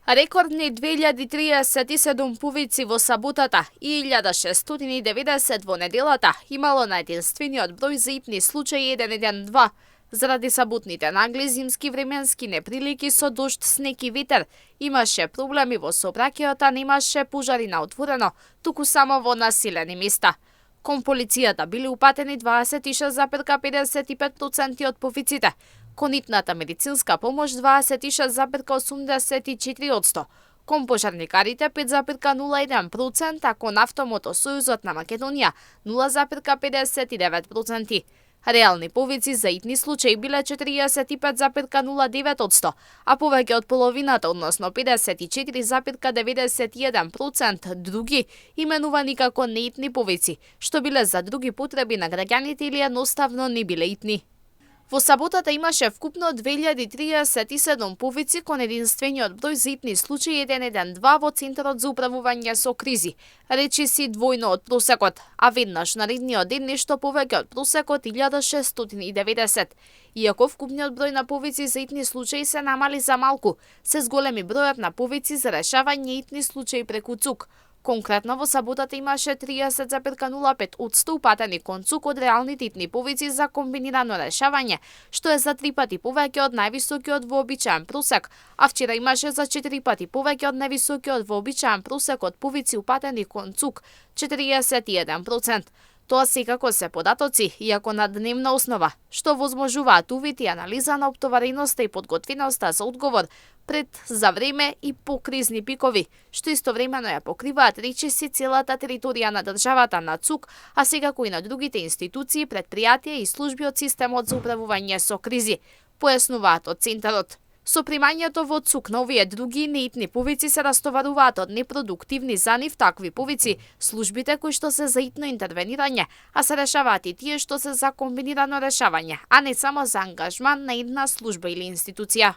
Рекордни 2037 повици во саботата и 1690 во неделата имало најденствениот број за итни случаи 112. Заради саботните нагли зимски временски неприлики со дожд, снег и ветер, имаше проблеми во сообраќајот, немаше пожари на отворено, туку само во населени места. Кон полицијата биле упатени 26,55% од повиците, кон итната медицинска помош 26,84%, кон пожарникарите 5,01%, а кон Автомотосојузот на Македонија 0,59%. Реални повици за итни случаи биле 45,09%, а повеќе од половината, односно 54,91% други, именувани како неитни повици, што биле за други потреби на граѓаните или едноставно не биле итни. Во саботата имаше вкупно 2037 повици кон единствениот број за итни случаи 112 во Центарот за управување со кризи, речиси двојно од просекот, а веднаш наредниот ден нешто повеќе од просекот 1690. Иако вкупниот број на повици за итни случаи се намали за малку, се зголеми бројот на повици за решавање итни случаи преку ЦУК. Конкретно во саботата имаше 30,05% упатени кон ЦУК од реалните итни повици за комбинирано решавање, што е за 3 пати повеќе од највисокиот вообичаен просек, а вчера имаше за 4 пати повеќе од највисокиот вообичаен просек од повици упатени кон ЦУК, 41%. Тоа секако се податоци, иако на дневна основа, што возможуваат увид и анализа на оптовареноста и подготвеноста за одговор пред, за време и по кризни пикови, што истовремено ја покриваат речиси целата територија на државата на ЦУК, а секако и на другите институции, предпријатија и служби од системот за управување со кризи, појаснуваат од Центарот. Со примањето во ЦУК на овие други неитни повици се растоваруваат од непродуктивни за нив такви повици службите кои што се за итно интервенирање, а се решаваат и тие што се за комбинирано решавање, а не само за ангажман на една служба или институција.